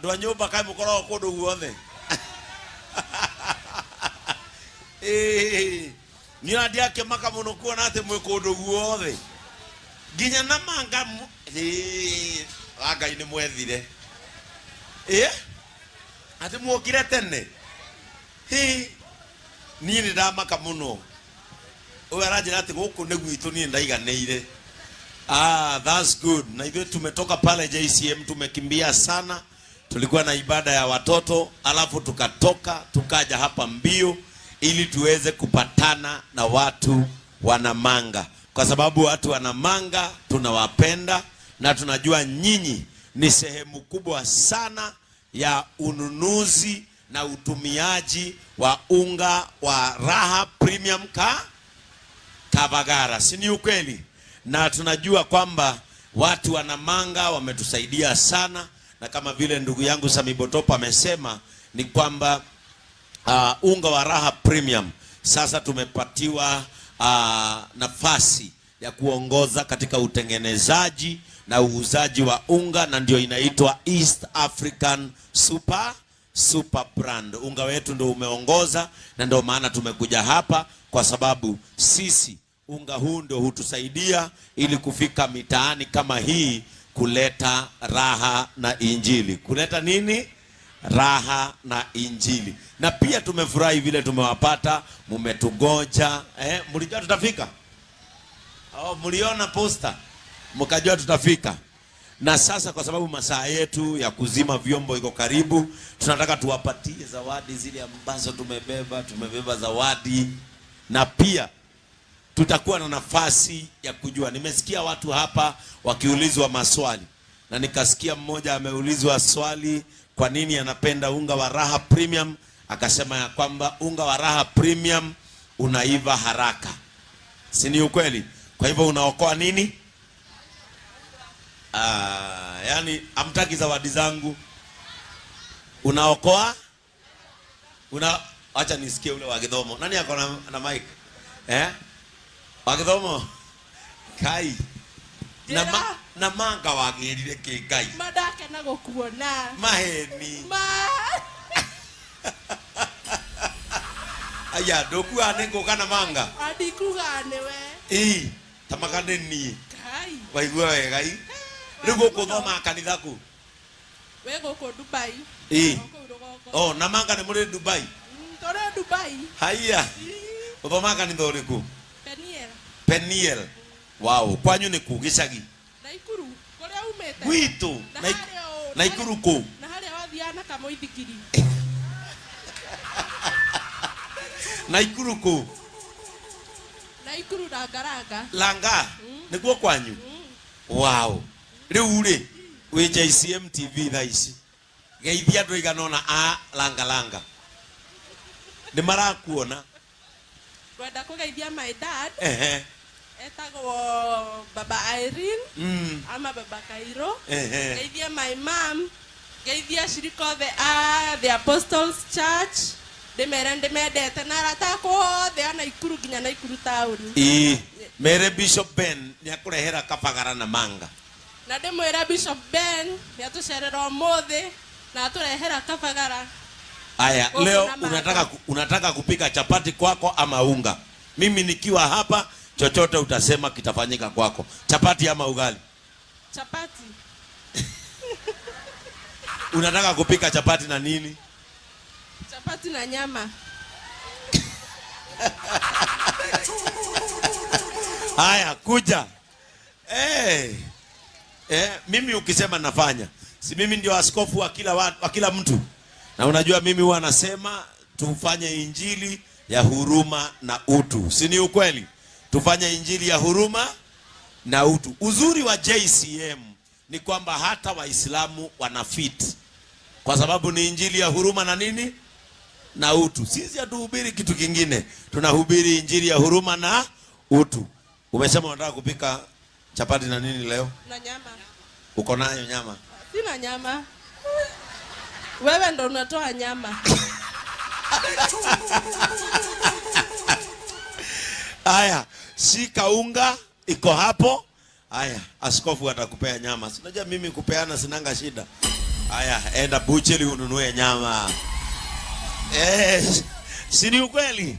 Andũ a nyũmba kaĩ mũkoragwo kũndũ guothe. Ĩĩ, niĩ ona ndiakĩmaka mũno kuona atĩ mwĩ kũndũ guothe nginya na manga Ĩĩ, wa Ngai nĩ mwethire. Ĩĩ, atĩ muokire tene. Hĩ, niĩ nĩ ndamaka mũno. Ũyũ aranjĩra atĩ gũkũ nĩ gwitũ, niĩ ndaiganĩire. Ah, that's good. Na ithuĩ tumetoka pale JCM, tumekimbia sana. Tulikuwa na ibada ya watoto, alafu tukatoka tukaja hapa mbio ili tuweze kupatana na watu wa Namanga, kwa sababu watu wa Namanga tunawapenda na tunajua nyinyi ni sehemu kubwa sana ya ununuzi na utumiaji wa unga wa Raha Premium Kavagara, si ni ukweli? Na tunajua kwamba watu wa Namanga wametusaidia sana, na kama vile ndugu yangu Sami Botopa amesema ni kwamba unga wa Raha Premium sasa tumepatiwa nafasi ya kuongoza katika utengenezaji na uuzaji wa unga, na ndio inaitwa East African Super Brand. Unga wetu ndio umeongoza, na ndio maana tumekuja hapa, kwa sababu sisi unga huu ndio hutusaidia ili kufika mitaani kama hii kuleta raha na injili. Kuleta nini? Raha na injili. Na pia tumefurahi vile tumewapata, mumetugoja. Mlijua tutafika? Oh, mliona posta mkajua tutafika. Na sasa kwa sababu masaa yetu ya kuzima vyombo iko karibu, tunataka tuwapatie zawadi zile ambazo tumebeba. Tumebeba zawadi, na pia tutakuwa na nafasi ya kujua. Nimesikia watu hapa wakiulizwa maswali, na nikasikia mmoja ameulizwa swali, kwa nini anapenda unga wa Raha Premium? Akasema ya kwamba unga wa Raha Premium unaiva haraka. Si ni ukweli? Kwa hivyo unaokoa nini? Yani hamtaki zawadi zangu. Unaokoa? Acha nisikie ule wa Githomo. Nani ako na mic? Wa Githomo? Kai. Na na manga wagirire ki Ngai. Madake na gukuona. Maheni. Ma. Aya, ndũkuaga nĩ ngũka na manga? Andikuga nĩwe. Ii, ta maka nĩ niĩ. Kai. Waigua wega i? Rĩu gũkũ ũthomaga kanitha kũ? Wĩ gũkũ Dubai. Ii. O kũu rũgongo. Oh, na manga nĩ mũrĩ Dubai? Tũrĩ Dubai. Haiya. Ii. Ũthomaga kanitha ũrĩkũ? Peniel. Peniel. Wow, kwanyu nĩ kũ gĩcagi? Naikuru, kũrĩa umĩte? Gwitũ. Na harĩa Naikuru kũ? Na harĩa wathiaga na kamũithikiri. Naikuru kũ? Naikuru Langalanga. Langa? Nĩkuo kwanyu? Wow. Rĩu rĩ, wĩ JCM TV thaa ici. Geithia andũ aigana ũna a Langalanga. Nĩ marakuona. Ngwenda kũgeithia my dad. Ehe. Etagwo Baba Irene. Ama Baba Kairo. Ehe. Ngeithie my mom. Ngeithie ashirika othe a The Apostles Church. Ndĩmere ndĩmendete na arata akwa othe a Naikuru nginya Naikuru town. Ii, mere Bishop Ben nĩakũrehera kabagara na manga. Na ndĩmwĩre Bishop Ben nĩatũcerera ũmũthĩ na atũrehera kabagara. Aya, Gũkũ leo na manga. unataka kupika chapati kwako ama unga? Mimi nikiwa hapa chochote utasema kitafanyika kwako. Chapati ama ugali? Chapati. Unataka kupika chapati na nini? Chapati na nyama. Haya, kuja. Mimi ukisema nafanya. Si mimi ndio askofu wa kila mtu. Na unajua mimi huwa nasema tufanye injili ya huruma na utu. Si ni ukweli? Tufanye injili ya huruma na utu. Uzuri wa JCM ni kwamba hata Waislamu wanafit. Kwa sababu ni injili ya huruma na nini? Na utu. Sisi hatuhubiri kitu kingine. Tunahubiri injili ya huruma na utu. Umesema unataka kupika chapati na nini leo? Na nyama. Uko nayo nyama? Sina nyama. Wewe ndo unatoa nyama. Aya, shika unga iko hapo. Aya, askofu atakupea nyama. Si unajua mimi kupeana sinanga shida. Haya, enda bucheli ununue nyama. Eh, si ni ukweli?